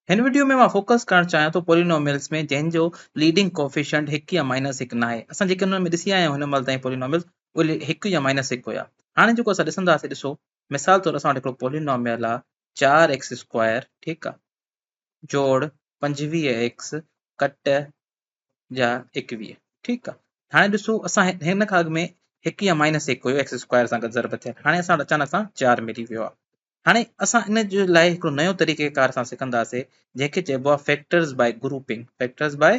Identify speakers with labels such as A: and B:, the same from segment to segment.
A: هن وڊيو ۾ مان فوڪس ڪرڻ چاهيان ٿو پولينوميلز ۾ جنهن جو ليڊنگ ڪوفيشنٽ هڪ يا مائنس هڪ ناهي. اسان جيڪي انهن ۾ ڏسي آيا آهيون هن مهل تائين پولينوميلز اهي هڪ يا مائنس هڪ هيا. هاڻي جيڪو اسان ڏسنداسين ڏسو مثال طور اسان وٽ هڪڙو پولينوميل آ چار ايڪس اسڪوائر ٺيڪ آ جوڙ 25 ايڪس ڪٽ جا 21 ٺيڪ آ. هاڻي ڏسو اسان هن کان اڳ ۾ هڪ يا مائنس هڪ هيو ايڪس اسڪوائر سان گڏ ضرب ٿيل هاڻي اسان وٽ اچانڪ سان چار ملي ويو آ. هاڻي اسان ان جي لاء هڪڙو نيو طريقه ڪار اسان سکنداسين جنهن کي چئبو آهي factors by grouping, Factors by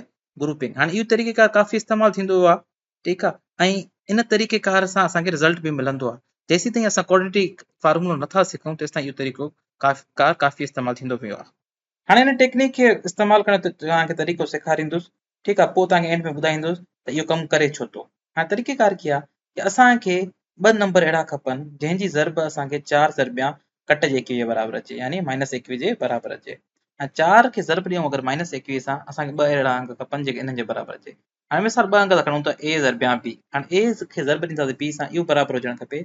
A: Grouping. هاڻي اهو طريقه ڪار ڪافي استعمال ٿيندو آهي ٺيڪ آهي ۽ ان طريقه ڪار سان اسان کي رزلٽ به ملندو آهي. جيسين تائين اسان ڪواڊريٽڪ فارمولو نٿا سکون تيسين تائين اهو طريقو ڪار ڪافي استعمال ٿيندو ويو آهي. هاڻي ان ٽيڪنيڪ کي استعمال ڪرڻ جو توهان کي طريقو سيکاريندس ٺيڪ آ پوء توهان کي اينڊ ۾ ٻڌائيندس ته اهو ڪم ڪري ڇو ٿو. هاڻي طريقي ڪار ڪيئن آ ڪي اسان کي ٻه نمبر اهڙا کپن جنهن جي ضرب اسان کي چار ضربيان ڪٽ جي 21 جي برابر اچي يعني مائنس 21 جي برابر اچي ۽ چار کي ضرب ڏيون اگر مائنس 21 سان اسان کي ٻه اهڙا انگ کپن جيڪي انهن جي برابر اچي. هاڻي مثال ٻه انگ ٿا کڻون ته اي ضربيان بي هاڻي اي کي ضرب ڏينداسين بي سان اهو برابر هجڻ کپي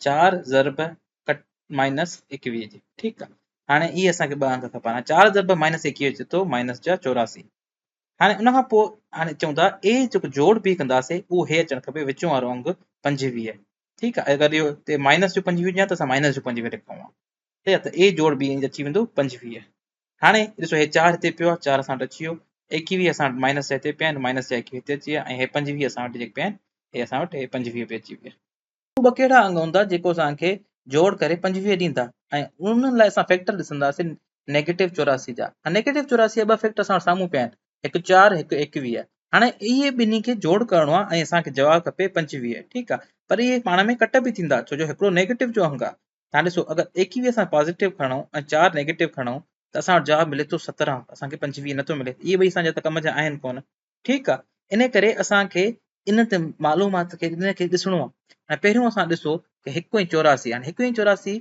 A: چار ضرب ڪٽ مائنس 21 جي ٺيڪ آ. هاڻي اهي اسان کي ٻه انگ کپن هاڻي چار ضرب مائنس 21 اچي ٿو مائنس جا 84. هاڻي ان کان پوء هاڻي چئون ٿا اي جيڪو جوڙ بي ڪنداسين اهو هي اچڻ کپي وچون وارو انگ 25 ٺيڪ آهي اگر اهو هتي مائنس جو 25 هجي ها ته اسان مائنس جو 25 لکون ها ٺيڪ آهي ته اي جوڙ بي اچي ويندو 25. هاڻي ڏسو هي 4 هتي پيو آهي 4 اسان وٽ اچي ويو 21 اسان وٽ مائنس جا هتي پيا آهن مائنس جا 21 هتي اچي ويا ۽ هي 25 اسان وٽ جيڪي پيا آهن هي اسان وٽ هي 25 به اچي ويا. ٻه ڪهڙا انگ هوندا جيڪو اسان کي جوڙ ڪري 25 ڏيندا ۽ انهن لاء اسان فيڪٽر ڏسنداسين نيگيٽو 84 جا. هاڻي نيگيٽو 84 جا ٻه فيڪٽر اسان وٽ سامهون پيا آهن هڪ 4 هڪ 21. هاڻي اهي ٻنهي کي جوڙ ڪرڻو آهي ۽ اسان کي جواب کپي 25 ٺيڪ آهي پر اهي پاڻ ۾ ڪٽ به ٿيندا ڇو جو هڪڙو نيگيٽو جو انگ آهي. تان ڏسو اگر 21 اسان پازيٽو کڻون ۽ 4 نيگيٽو کڻون ته اسان وٽ جواب ملي ٿو 17 اسان کي 25 نٿو ملي. اهي ٻئي اسان جا ته ڪم جا آهن ڪونه ٺيڪ آ. ان ڪري اسان کي ان تي معلومات کي ان کي ڏسڻو آ. ۽ پهريون اسان ڏسو ته هڪ ۽ 84 هاڻي هڪ ۽ 84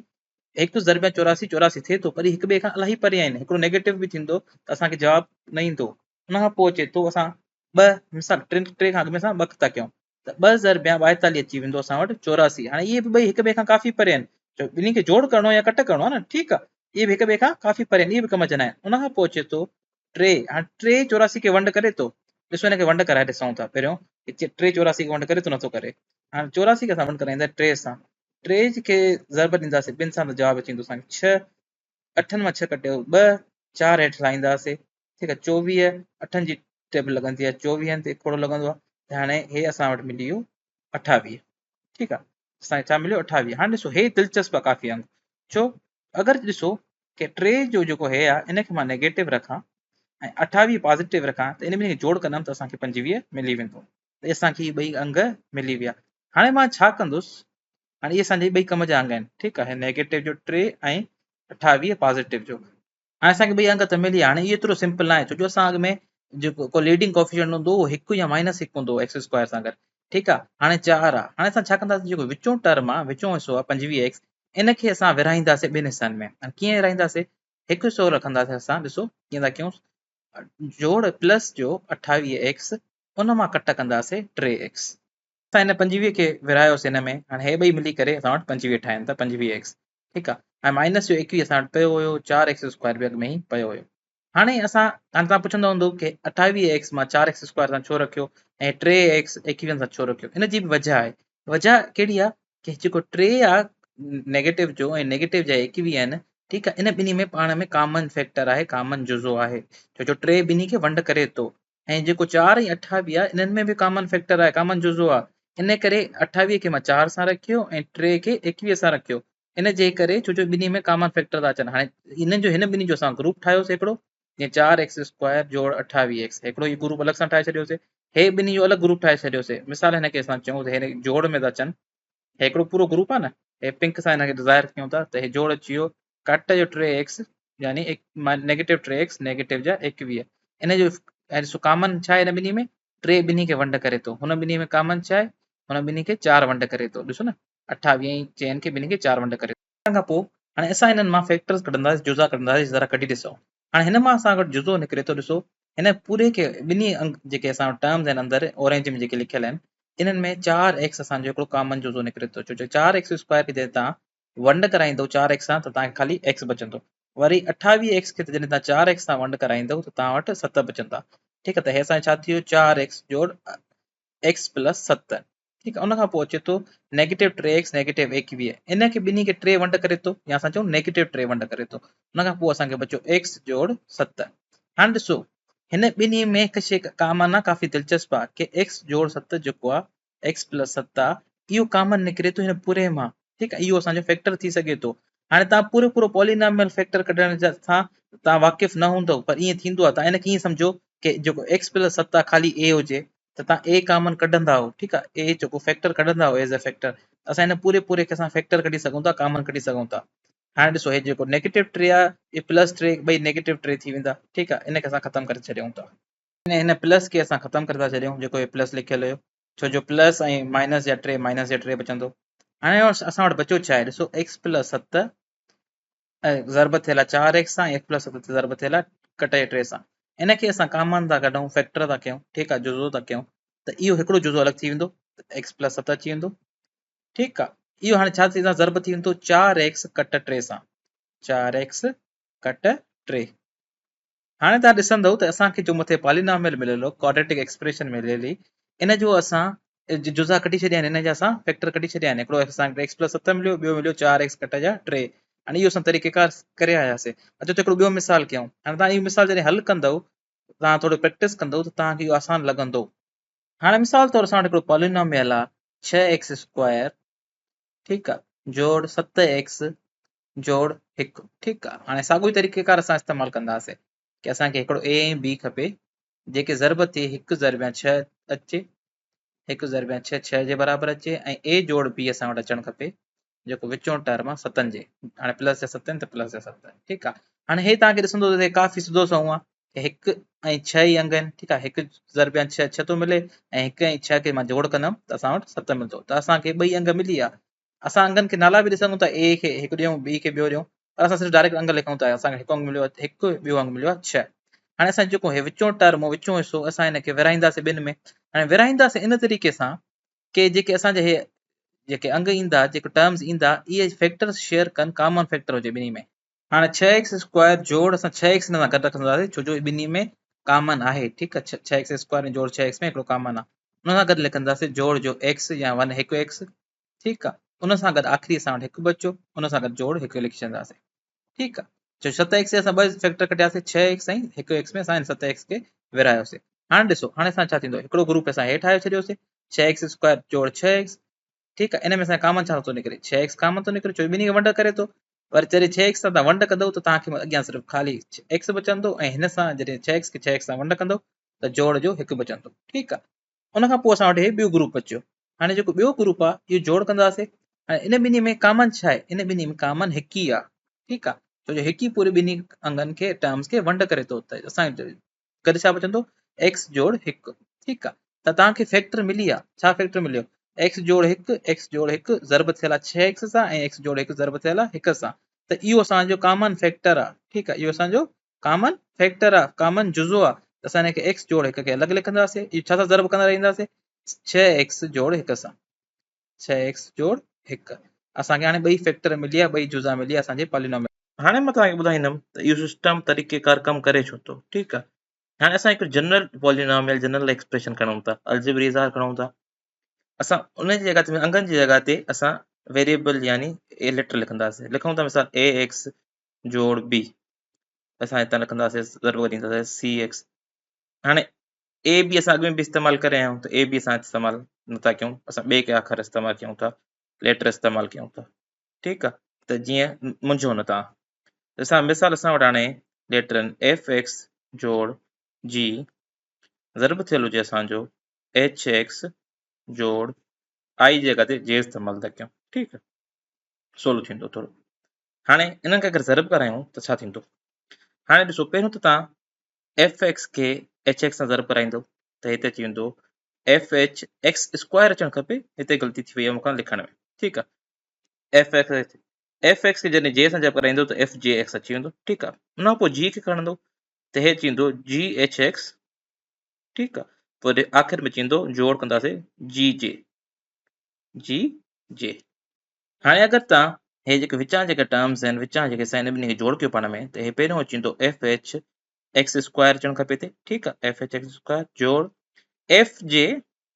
A: هڪ ضرب 84 84 ٿئي ٿو پر هڪ ٻئي کان الاهي پري آهن هڪڙو نيگيٽو به ٿيندو ته اسان کي جواب نه ايندو. ان کان پوء اچي ٿو اسان ٻه مثال ٽن ٽي کان اڳ ۾ اسان ٻه ٿا ڪيون ته ٻه ضرب 42 اچي ويندو اسان وٽ 84 هاڻي اهي به ٻئي هڪ ٻئي کان ڪافي پري آهن ڇو ٻنهي کي جوڙ ڪرڻو يا ڪٽ ڪرڻو آهي نه ٺيڪ آ اهي به هڪ ٻئي کان ڪافي پري آهن اهي به ڪم اچن آهن. ان کان پوء اچي ٿو ٽي هاڻي ٽي 84 کي ونڊ ڪري ٿو ڏسو هن کي ونڊ ڪرائي ڏسون ٿا پهريون ٽي 84 کي ونڊ ڪري ٿو نٿو ڪري هاڻي 84 کي اسان ونڊ ڪرائيندا ٽي سان ٽي کي ضرب ڏينداسين ٻن سان ته جواب اچي ويندو اسان کي ڇهه اٺن مان ڇهه ڪٽيو ٻه چار هيٺ لاهينداسين ٺيڪ آهي 24 اٺن جي ٽيبل لڳندي آهي چوويهن تي کوڙو لڳندو آهي ته هاڻي هي اسان وٽ ملي ويو 28 ٺيڪ آهي اسان کي ڇا مليو 28. هاڻي ڏسو هي دلچسپ آهي ڪافي انگ ڇو اگر ڏسو ڪي ٽي جو جيڪو هي آهي ان کي مان نيگيٽو رکان ۽ 28 پازيٽو رکان ته ان ٻنهي کي جوڙ ڪندم ته اسان کي 25 ملي ويندو ته اسان کي ٻئي انگ ملي ويا. هاڻي مان ڇا ڪندس هاڻي اهي اسان جي ٻئي ڪم جا انگ آهن ٺيڪ آهي نيگيٽو جو ٽي ۽ 28 پازيٽو جو. هاڻي اسان کي ٻئي انگ ته ملي ويا. هاڻي اهو ايترو سمپل ناهي ڇو جو اسان اڳ ۾ جيڪو ڪو ليڊنگ ڪوفيشنٽ هوندو اهو هڪ يا مائنس هڪ هوندو هو ايڪس اسڪوائر سان گڏ ٺيڪ آهي هاڻي چار آهي هاڻي اسان ڇا ڪنداسين جيڪو وچون ٽرم آهي وچون حصو آهي 25 ايڪس ان کي اسان ورهائينداسين ٻن حصن ۾ هاڻي ڪيئن ورهائينداسين هڪ حصو رکنداسين اسان ڏسو ڪيئن ٿا ڪيون جوڙ پلس جو 28 ايڪس ان مان ڪٽ ڪنداسين ٽي ايڪس. اسان هن 25 کي ورهايوسين هن ۾ هاڻي هي ٻئي ملي ڪري اسان وٽ 25 ٺاهين ٿا 25 ايڪس ٺيڪ آ ۽ مائنس جو 21 اسان وٽ پيو هيو چار ايڪس اسڪوائر به اڳ ۾ ئي پيو هيو. هاڻي اسان هاڻي توهان پڇندا هوندو ڪي 28 ايڪس مان چار ايڪس اسڪوائر سان ڇو رکيو ۽ ٽي ايڪس ايڪويهن سان ڇو رکيو ان جي به وجه آهي وجه ڪهڙي آ ڪي جيڪو ٽي آ نيگيٽو جو ۽ نيگيٽو جا 21 آهن ٺيڪ آ ان ٻنهي ۾ پاڻ ۾ ڪامن فيڪٽر آهي ڪامن جزو آهي ڇو جو ٽي ٻنهي کي ونڊ ڪري ٿو ۽ جيڪو چار ۽ 28 آهي انهن ۾ به ڪامن فيڪٽر آهي ڪامن جزو آهي ان ڪري 28 کي مان چار سان رکيو ۽ ٽي کي 21 سان رکيو ان جي ڪري ڇو جو ٻنهي ۾ ڪامن فيڪٽر ٿا اچن هاڻي انهن جو هن ٻنهي جو اسان گروپ ٺاهيوسي هڪڙو جيئن چار ايڪس اسڪوائر جوڙ 28 ايڪس هڪڙو هي گروپ الڳ سان ٺاهي ڇڏيوسي هي ٻنهي جو الڳ گروپ ٺاهي ڇڏيوسي مثال هن کي اسان چئون ته هن جوڙ ۾ ٿا اچن هي هڪڙو پورو گروپ آهي نه هي پنڪ سان هن کي ظاهر ڪيون ٿا ته هي جوڙ اچي ويو ڪٽ جو ٽي ايڪس يعني نيگيٽو ٽي ايڪس نيگيٽو جا 21 ان جو ڏسو ڪامن ڇا آهي هن ٻنهي ۾ ٽي ٻنهي کي ونڊ ڪري ٿو هن ٻنهي ۾ ڪامن ڇا آهي هن ٻنهي کي چار ونڊ ڪري ٿو ڏسو نه 28 ۽ چئن کي ٻنهي کي چار ونڊ ڪري ٿو. ان کان پوء هاڻي اسان هنن مان فيڪٽرز ڪڍنداسين جزا ڪڍنداسين ذرا ڪڍي ڏسو هاڻي هن مان اسان وٽ جزو نڪري ٿو ڏسو هن پوري کي ٻنهي انگ جيڪي اسان وٽ ٽرمز آهن اندر اورينج ۾ جيڪي لکيل آهن انهن ۾ چار ايڪس اسان جو هڪڙو ڪامن جزو نڪري ٿو ڇو جو چار ايڪس اسڪوائر کي جڏهن توهان ونڊ ڪرائيندو چار ايڪس سان ته توهان کي خالي ايڪس بچندو. وري 28 ايڪس کي جڏهن توهان چار ايڪس سان ونڊ ڪرائيندؤ ته توهان وٽ 7 بچندا. ٺيڪ آهي، ته هي اسان جو ڇا ٿي ويو؟ چار ايڪس جوڙ ايڪس پلس 7. ٺيڪ آهي، ان کان پوء اچي ٿو نيگيٽو ٽي ايڪس نيگيٽو 21، ان کي ٻنهي کي ٽي ونڊ ڪري ٿو يا اسان چئون نيگيٽو ٽي ونڊ ڪري ٿو. ان کان پوء اسان کي بچيو ايڪس جوڙ 7. هاڻي ڏسو هن ٻنهي ۾ هڪ شيء ڪامن آهي، ڪافي دلچسپ آهي ڪي ايڪس جوڙ 7 جيڪو آهي ايڪس پلس 7 آهي، اهو ڪامن نڪري ٿو هن پوري مان. ٺيڪ آهي، اهو اسان جو فيڪٽر ٿي سگهي ٿو. هاڻي توهان پورو پورو پوليناميل فيڪٽر ڪڍڻ جا سان توهان واقف نه هوندؤ، پر ائين ٿيندو آهي. توهان ان کي ائين سمجهو ڪي جيڪو ايڪس پلس 7 آهي خالي اي هجي ته توهان اي ڪامن ڪڍندا هو. ٺيڪ آهي، اي جيڪو فيڪٽر ڪڍندا هو ايز اي فيڪٽر، اسان هن پوري پوري کي اسان فيڪٽر ڪڍي سگهون ٿا، ڪامن ڪڍي سگهون ٿا. هاڻي ڏسو هي جيڪو نيگيٽو 3 آهي هي پلس 3 ٻئي نيگيٽو 3 ٿي ويندا. ٺيڪ آهي، ان کي اسان ختم ڪري ڇڏيون ٿا. هن پلس کي اسان ختم ڪري ٿا ڇڏيون جيڪو هي پلس لکيل هيو، ڇو جو پلس ۽ مائنس جا 3 مائنس جا 3 بچندو. هاڻي اسان وٽ بچيو ڇا آهي؟ ڏسو ايڪس پلس 7 ضرب ٿيل آهي چار ايڪس سان، ايڪس پلس 7 ضرب ٿيل آهي ڪٽ جي 3 سان. ان کي اسان ڪامن ٿا ڪڍون، فيڪٽر ٿا ڪيون، ٺيڪ آهي، جزو ٿا ڪيون ته اهو هڪڙو جزو الڳ ٿي ويندو، ايڪس پلس 7 اچي ويندو. ٺيڪ آهي، اهو هاڻي ڇا ٿي ضرب ٿي ويندو چار ايڪس ڪٽ 3 سان، چار ايڪس ڪٽ 3. هاڻي توهان ڏسندؤ ته اسان کي جو مٿي پاليناميل مليل هو، ڪواڊريٽڪ ايڪسپريشن مليل هئي، ان جو اسان جزا ڪڍي ڇڏيا آهن، ان جا اسان فيڪٽر ڪڍي ڇڏيا آهن. هڪڙو اسان کي ايڪس پلس 7 مليو، ٻيو مليو چار ايڪس ڪٽ جا 3. هاڻي اهو اسان طريقيڪار ڪري آياسي. اچو ته هڪڙو ٻيو مثال ڪيون. هاڻي توهان اهو مثال جڏهن حل ڪندؤ، توهان ٿورو پريڪٽس ڪندؤ ته توهان کي اهو آسان لڳندو. هاڻي مثال طور اسان وٽ هڪڙو پاليناميل آهي ڇهه ايڪس اسڪوائر، ٺيڪ آهي، جوڙ 7 ايڪس جوڙ 1. ٺيڪ آ، هاڻي ساڳيو ئي طريقيڪار اسان استعمال ڪنداسين ڪي اسان کي هڪڙو اي ۽ بي کپي جيڪي ضرب ٿئي هڪ ضرب يا ڇهه اچي، هڪ ضرب يا ڇهه ڇهه جي برابر اچي ۽ اي جوڙ بي اسان وٽ اچڻ کپي جيڪو وچون ٽرم آ ستن جي، هاڻي پلس جا ست آهن ته پلس جا ست. ٺيڪ آ، هاڻي هي توهان کي ڏسندو ته ڪافي سڌو سنئون آ ڪي هڪ ۽ ڇهه ئي انگ آهن. ٺيڪ آ، هڪ ضرب يا ڇهه ڇهه ٿو ملي ۽ هڪ ۽ ڇهه کي مان جوڙ ڪندم ته اسان وٽ 7 ملندو. ته اسان کي ٻئي انگ ملي ويا. اسان انگن کي نالا به ڏئي سگهون ٿا، اي کي هڪ ڏيون، بي کي ٻيو ڏيون، پر اسان صرف ڊائريڪٽ انگ لکون ٿا. اسان کي هڪ انگ مليو آهي هڪ، ٻيو انگ مليو آهي ڇهه. هاڻي اسان جيڪو هي وچون ٽرم، وچون حصو، اسان هن کي ورهائينداسين ٻن ۾. هاڻي ورهائينداسين ان طريقي سان ڪي جيڪي اسان جا هي جيڪي انگ ايندا، جيڪي ٽرمز ايندا، اهي فيڪٽرز شيئر ڪن، ڪامن فيڪٽر هجي ٻنهي ۾. هاڻي ڇهه ايڪس اسڪوائر جوڙ اسان ڇهه ايڪس هن سان گڏ رکنداسين ڇو جو ٻنهي ۾ ڪامن آهي. ٺيڪ آهي، ڇهه ايڪس اسڪوائر ۽ جوڙ ڇهه ايڪس ۾ هڪڙو ڪامن آهي، ان سان گڏ لکنداسين جوڙ جو ايڪس يا ون هڪ ايڪس. ٺيڪ آهي، ان سان گڏ آخري اسان وٽ هڪ بچيو، ان سان گڏ جوڙ هڪ لکي ڇڏنداسين. ٺيڪ آهي، ڇو 7 ايڪس اسان ٻه فيڪٽر ڪڍياسين، ڇهه ايڪس ۽ هڪ ايڪس ۾ اسان هن 7 ايڪس کي ورهايوسين. هاڻي ڏسو هاڻي اسان ڇا ٿيندو، هڪڙو گروپ اسان هيٺ آيو ڇڏيوسين ڇهه ايڪس اسڪوائر جوڙ ڇهه ايڪس. ٺيڪ آهي، ان ۾ اسان ڪامن ڇا ٿو نڪري؟ ڇهه ايڪس ڪامن ٿو نڪري، ڇو ٻنهي کي ونڊ ڪري ٿو. وري جڏهن ڇهه ايڪس سان توهان ونڊ ڪندؤ ته توهان کي اڳيان صرف خالي ايڪس بچندو ۽ هن سان جڏهن ڇهه ايڪس کي ڇهه ايڪس سان ونڊ ڪندؤ ته جوڙ جو هڪ بچندو. ٺيڪ آهي، ان کان پوء اسان وٽ هي ٻيو گروپ بچيو. هاڻي جيڪو ٻيو گروپ آهي اهو جوڙ ڪنداسين. هاڻي ان ٻنهي ۾ ڪامن ڇا آهي؟ ان ٻنهي ۾ ڪامن هڪ ئي آهي. ٺيڪ آهي، ڇو جو هڪ ئي پوري ٻنهي انگن کي ٽرمز کي ونڊ ڪري ٿو ته اسان گڏ ڇا بچندو؟ ايڪس جوڙ هڪ. ٺيڪ آ، ته توهان کي فيڪٽر ملي آ. ڇا فيڪٽر مليو؟ ايڪس جوڙ هڪ، ايڪس جوڙ هڪ ضرب ٿيل آ ڇهه ايڪس سان ۽ ايڪس جوڙ هڪ ضرب ٿيل آ هڪ سان، ته اهو اسان جو ڪامن فيڪٽر آ. ٺيڪ آ، اهو اسان جو ڪامن فيڪٽر آ، ڪامن جزو آ. ته اسان هن کي ايڪس جوڙ هڪ کي الڳ لکنداسين. اهو ڇا سان ضرب ڪندا رهنداسين؟ ڇهه ايڪس جوڙ هڪ سان، ڇهه ايڪس جوڙ هڪ. اسان کي هاڻي ٻئي فيڪٽر ملي ويا، ٻئي جزا ملي ويا اسان جي پالينوميل. هاڻي مان توهان کي ٻڌائيندم ته اهو سسٽم طريقيڪار ڪم ڪري ڇو ٿو. ٺيڪ آ، هاڻي اسان هڪ جنرل پولينوميل جنرل ايڪسپريشن کڻون ٿا، الجبري اظهار کڻون ٿا. اسان ان جي جڳهه تي انگن جي جڳهه تي اسان ويريبل يعني اي ليٽر لکنداسين. لکون ٿا مثال اي ايڪس جوڙ بي، اسان هتان لکنداسين ضرب ڏينداسين سي ايڪس. هاڻي اي بي اسان اڳ ۾ به استعمال ڪري آيا آهيون ته اي بي اسان استعمال نٿا ڪيون، اسان ٻئي ڪي اکر استعمال ڪيون ٿا، ليٽر استعمال ڪيون ٿا. ٺيڪ آ، ته جيئن منجهو نه توهان. اسان مثال اسان وٽ هاڻي ليٽر آهن ايف ايڪس جوڙ جي ضرب ٿيل هجي اسان جو ايڇ ايڪس جوڙ آئي جي جڳهه تي جي استعمال ٿا ڪيون. ٺيڪ آ، سولو ٿيندو ٿورو. هاڻي انهن کي اگر ضرب ڪرايون ته ڇا ٿيندو؟ هاڻي ڏسو پهريون ته توهان ايف ايڪس کي ايڇ ايڪس سان ضرب ڪرائيندو ته هتي اچي ويندو ايف ايڇ ايڪس اسڪوائر اچڻ کپي، هتي غلطي ٿي وئي آهي مون کان لکڻ ۾. ٺيڪ آ، ايف ايڪس ايف ايڪس کي جڏهن جي سان ضرب ڪرائيندو ته ايف جي ايڪس اچي ويندو. ٺيڪ آ، ان کان پوء جي کي کڻندو ته هي اچي ويندو جي ايڇ ايڪس. ٺيڪ آ، پوء وري آخر ۾ اچي ويندو جوڙ ڪنداسين جي جي جي جي. هاڻي اگر توهان هي جيڪي وچان جيڪا ٽرمز آهن وچان جيڪي حصا آهن ٻنهي کي جوڙ ڪيو پاڻ ۾ ته هي پهريون اچي ويندو ايف ايڇ ايڪس اسڪوائر اچڻ کپي هتي ٺيڪ آهي ايف ايڇ ايڪس اسڪوائر جوڙ ايف جي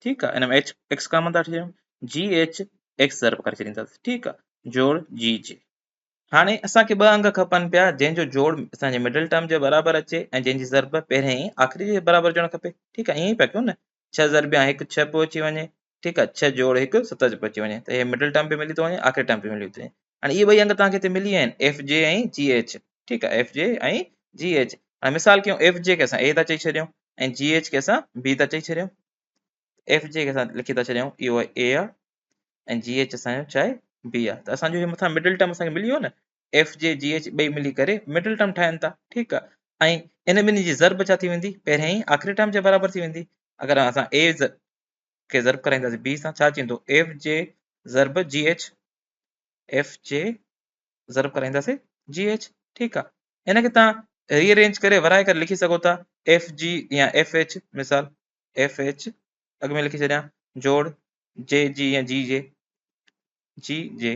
A: ٺيڪ آهي ان ۾ ايڇ ايڪس ڪامن ٿا وٺي ڇڏيون جي ايڇ ايڪس ضرب ڪري ڇڏينداسين ٺيڪ آهي جوڙ جي جي. هاڻي اسان کي ٻه انگ کپن پيا جنهن جو جوڙ اسان جي مڊل ٽرم جي برابر اچي ۽ جنهن جي ضرب پهرين ۽ آخري جي برابر هجڻ کپي ٺيڪ آهي ائين ئي پيا ڪيون نه ڇهه ضرب يا هڪ ڇهه پيو اچي وڃي ٺيڪ آهي ڇهه جوڙ هڪ ست پيو اچي وڃي ته هي مڊل ٽرم به ملي ٿو وڃي آخري ٽرم به ملي ٿو وڃي هاڻي اهي ٻئي انگ توهان کي هتي ملي ويا آهن ايف جي ۽ جي ايڇ ٺيڪ آهي ايف جي ۽ جي ايڇ هاڻي مثال ڪيون ايف جي کي اسان اي ٿا چئي ڇڏيون ۽ جي ايڇ کي اسان بي ٿا چئي ڇڏيون ايف جي کي اسان لکي ٿا ڇڏيون اهو اي آهي ۽ جي ايڇ اسان جو ڇا آهي بي آهي ته اسان جو هي مٿان مڊل ٽرم اسان کي ملي ويو نه ايف جي جي ايڇ ٻئي ملي ڪري مڊل ٽرم ٺاهين ٿا ٺيڪ آهي ۽ ان ٻنهي جي ضرب ڇا ٿي ويندي پهرين ۽ آخري ٽرم جي برابر ٿي ويندي اگر اسان اي کي ضرب ڪرائينداسين بي سان ڇا ٿيندو ايف جي ضرب جي ايڇ ايف جي ضرب ڪرائينداسين جي ايڇ ٺيڪ آهي ان کي تان ري ارينج ڪري ورائي ڪري لکي سگهو ٿا ايف جي يا ايف ايڇ مثال ايف ايڇ اڳ ۾ لکي ڇڏيان جوڙ جي جي يا جي جي جي جي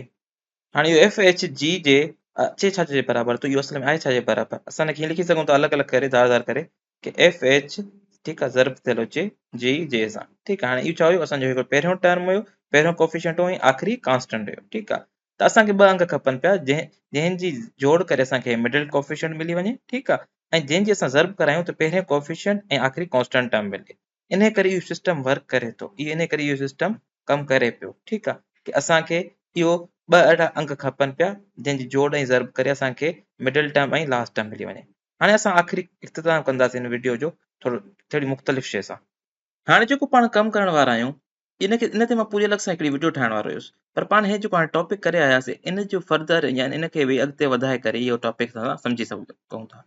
A: هاڻي اهو ايف ايڇ جي جي اچي ڇا جي برابر ته اهو اصل ۾ آهي ڇا جي برابر اسان هن کي لکي سگهون ٿا الڳ الڳ ڪري ڌار ڌار ڪري ڪي ايف ايڇ ٺيڪ آهي ضرب ٿيل هجي جي جي سان ٺيڪ آهي هاڻي اهو ڇا هيو اسان جو هڪڙو پهريون ٽرم هيو پهريون ڪوفيشنٽ هو ۽ آخري ڪانسٽنٽ هيو ٺيڪ آهي ته اسان کي ٻه انگ کپن پيا جنهن جنهن جي جوڙ ڪري اسان کي مڊل ڪوفيشنٽ ملي وڃي ٺيڪ آهي ۽ جنهن جي اسان ضرب ڪرايون ته پهرين ڪوفيشنٽ ۽ آخري ڪانسٽنٽ ٽرم ملي انهي ڪري اهو سسٽم ورڪ ڪري ٿو انهي ڪري اهو سسٽم ڪم ڪري پيو ٺيڪ آ ڪي اسان کي اهو ٻه اهڙا انگ کپن پيا جنهن جي جوڙ ۽ ضرب ڪري اسان کي مڊل ٽرم ۽ لاسٽ ٽرم ملي وڃي هاڻي اسان آخري اختتام ڪنداسين هن وڊيو جو ٿورو ٿوري مختلف شي سان. هاڻي جيڪو پاڻ ڪم ڪرڻ وارا آهيون ان کي ان تي مان پوري الڳ سان هڪڙي وڊيو ٺاهڻ وارو هيس پر پاڻ هي جيڪو هاڻي ٽاپڪ ڪري آياسين ان جو فردر يعني ان کي به اڳتي وڌائي ڪري اهو ٽاپڪ اسان سمجهي سگهون ٿا.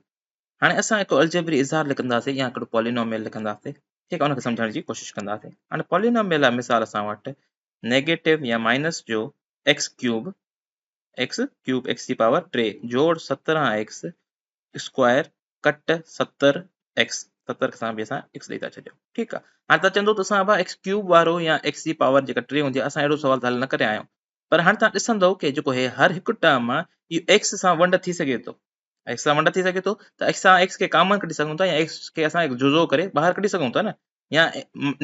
A: هاڻي اسان هڪ الجبري اظهار لکنداسين يا هڪڙو پولينوميل لکنداسين ٺيڪ آهي ان کي سمجهڻ جي ڪوشش ڪنداسين هاڻي پولينوميل لاء مثال اسان وٽ نيگيٽو يا مائنس جو X cube X cube X جي پاور 3 جوڙ 17 ايڪس اسڪوائر ڪٽ 70 ايڪس 70 سان به اسان ايڪس ڏئي ٿا ڇڏيون ٺيڪ آهي هاڻي تان چوندو ته اسان ابا ايڪس ڪيوب وارو يا ايڪس جي پاور جيڪا 3 هوندي آهي اسان اهڙو سوال ته حل نه ڪري آيا آهيون پر هاڻي تان ڏسندو ڪي جيڪو هي هر هڪ ٽرم آهي اهو ايڪس سان ونڊ ٿي سگهي ٿو ايڪس سان ونڊ ٿي سگهي ٿو ته ايڪس سان ايڪس کي ڪامن ڪڍي سگهون ٿا يا ايڪس کي اسان هڪ جزو ڪري ٻاهر ڪڍي سگهون ٿا نه يا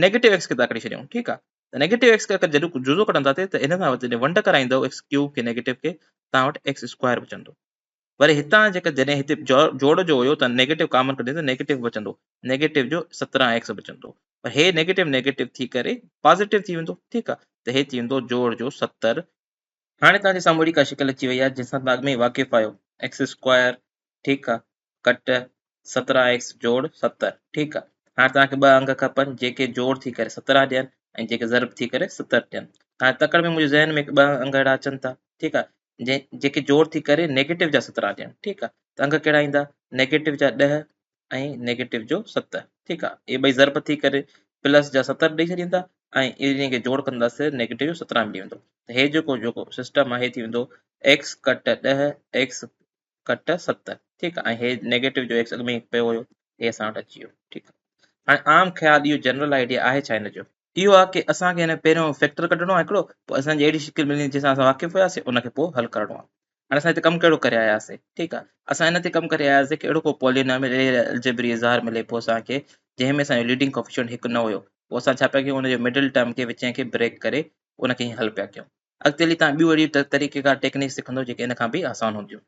A: نيگيٽو ايڪس کي ٿا ڪڍي ڇڏيون ٺيڪ آهي ته نيگيٽو ايڪس کي اگر جڏهن جزو ڪڍنداسين ته ان سان جڏهن ونڊ ڪرائيندو ايڪس ڪيوب کي نيگيٽو کي توهان وٽ ايڪس اسڪوائر بچندو وري هتان جيڪا جڏهن هتي جوڙ جو هيو ته نيگيٽو ڪامن ڪڍي ته نيگيٽو بچندو نيگيٽو جو 17 ايڪس بچندو پر هي نيگيٽو نيگيٽو ٿي ڪري پازيٽو ٿي ويندو ٺيڪ آهي ته هي ٿي ويندو جوڙ جو 70. هاڻي توهان جي سامهون اهڙي ڪا شڪل اچي وئي آهي جنهن سان توهان اڳ ۾ ئي واقف آهيو ايڪس اسڪوائر ٺيڪ آهي ڪٽ 17 ايڪس جوڙ 70 ٺيڪ آهي هاڻي توهان کي ٻه انگ کپن جيڪي جوڙ ٿي ڪري 17 ڏين ۽ جيڪي ضرب ٿي ڪري 70 ڏين هاڻي تڪڙ ۾ منهنجي ذهن ۾ ٻه انگ اهڙا اچن ٿا ٺيڪ آهي جيڪي جوڙ ٿي ڪري نيگيٽو جا 17 ڏين ٺيڪ آهي ته انگ ڪهڙا ايندا نيگيٽو جا 10 ۽ نيگيٽو جو 7 ٺيڪ آ اهي ٻئي ضرب ٿي ڪري پلس جا 70 ڏئي ڇڏيندا ۽ انهي کي جوڙ ڪنداسين نيگيٽو جو 17 ملي ويندو ته هي جيڪو جيڪو سسٽم آهي ٿي ويندو ايڪس ڪٽ 10 ايڪس ڪٽ 7 ٺيڪ آ ۽ هي نيگيٽو جو ايڪس اڳ ۾ پيو هيو هي اسان وٽ اچي ويو ٺيڪ آ هاڻي عام خيال اهو جنرل آئيڊيا آهي ڇا هن جو اهو آهي ڪي اسان کي هن پهريون فيڪٽر ڪڍڻو آهي هڪڙو پوء اسان جي اهڙي شڪل ملي جنهن سان اسان واقف هياسين ان کي پوء حل ڪرڻو آهي هاڻي اسان هتي ڪم ڪهڙو ڪري آياسين ٺيڪ آهي اسان هن تي ڪم ڪري آياسين ڪي اهڙو ڪو پوليناميل الجبري اظهار ملي پوء اسان کي جنهن ۾ اسان جو ليڊنگ ڪوفيشنٽ هڪ نه هيو پوء اسان ڇا پيا ڪيون ان جو مڊل ٽرم کي وچين کي بريڪ ڪري ان کي حل پيا ڪيون اڳتي هلي تان ٻيون اهڙيون طريقي ڪار ٽيڪنيڪ سکندو جيڪي ان کان به آسان هونديون.